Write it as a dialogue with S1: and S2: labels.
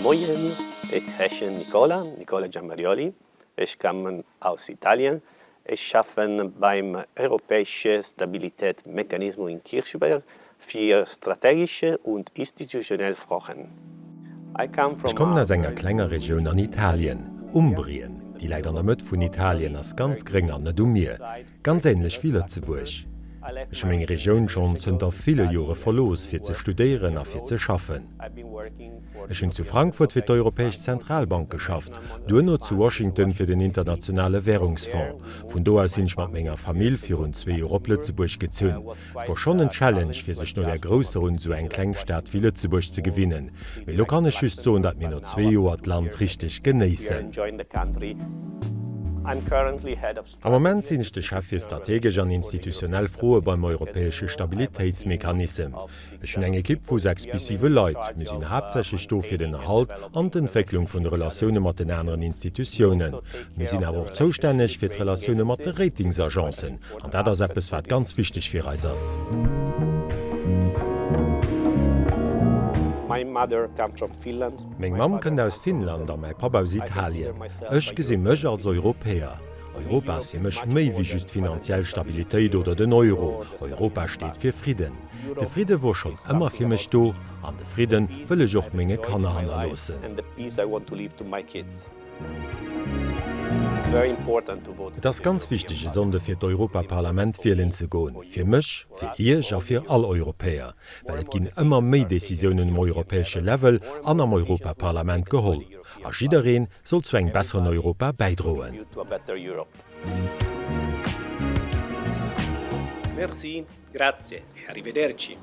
S1: Moien, ich heiße Nicola, Nicola Giammarioli. Ich komme aus Italien. Ich schaffe beim Europäischen Stabilitätsmechanismus in Kirchberg fir strategische und institutionell Froen.
S2: Ech kommen aus enger klenger Regioun an Italien, Umbrien. Déi läit an der Mëtt vun Italien, ass ganz gréng an net um Mier. Ganz änlech wéi Lëtzebuerg. Ech hu meng Regioun schonn zënter ville Jore verlooss, fir ze studéieren a fir ze schaffen. Ech hunn zu Frankfurt fir d'Europäesch Zentralbank geschafft, duerno zu Washington fir den Internationale Währungsfonds. Vun do aus sinn ech mat menger Famill virun zwee Joer op Lëtzebuerg gezunn. Et wor schonn en Challenge, fir sech no där grousser un esou eng kleng Stad wéi Lëtzebuerg ze gewinnen. Mee lo kann ech just soen, datt mir no zwee Joer d'Land richteg genéissen. Am Moment sinn ech de Chef fir strategesch an institutionell Froe beim Europäesche Stabilitéitsmechanissem. Ech hunn eng Ekipp vu 6 bis 7 Leit. Mir sinn haaptsächlech do fir den Erhalt an d'Entwécklung vun de Relatioune mat den aneren Institutiounen. Mir sinn awer och zoustänneg fir d'Relatioune mat de Ratingsagencen. An dat ass eppes, wat ganz wichteg fir eis ass. Meng Mamm kënnt aus Finnland a mäi Papp aus Italien. Ech gesi mech als Europäer. Europa ass fir mech méi wéi just finanziell Stabilitéit oder den Euro. Europa steet fir Fridden. De Fridde wor schonn ëmmer fir mech do an de Fridde wëll ech och menge Kanner hannerloossen. Et ass ganz wichteg e Sonnde fir d'Europaparlament wielen ze goen. Fir mech, fir Iech a fir all Europäer. Well et ginn ëmmer méi Decisiounen um europäesche Level an am Europaparlament geholl. A jiddereen soll zu engem besseren Europa bäidroen.
S1: Merci, grazie e arrivederci.